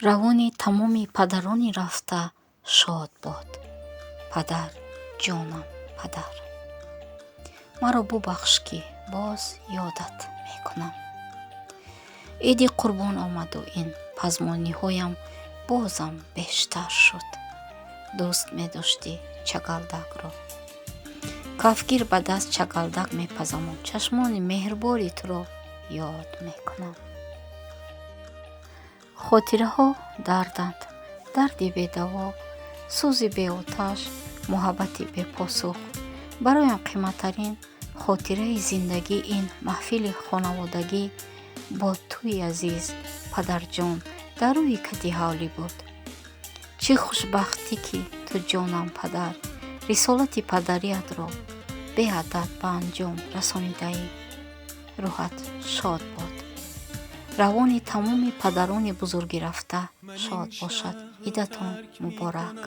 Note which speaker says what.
Speaker 1: Равони тамоми падарони рафта шод бод. Падар, ҷонам, падар, маро бубахш, ки боз ёдат мекунам. Иди Қурбон омаду ин пазмониҳоям бозам бештар шуд. Дӯст медоштӣ чагалдакро. Кафгир ба даст чагалдак мепазаму чашмони меҳрбори туро ёд мекунам. Хотираҳо дарданд, дарди бедаво, сӯзи беоташ, муҳаббати бепосух. Бароям қиматтарин хотираи зиндагӣ ин маҳфили хонаводагӣ бо туи азиз, падарҷон, дар рӯи кати ҳавлӣ буд. Чӣ хушбахтӣ, ки ту, ҷонам падар, рисолати падариятро беадад ба анҷом расонидаӣ. Рӯҳат шод бод. Равони тамоми падарони бузурги рафта шод бошад. Идатон муборак.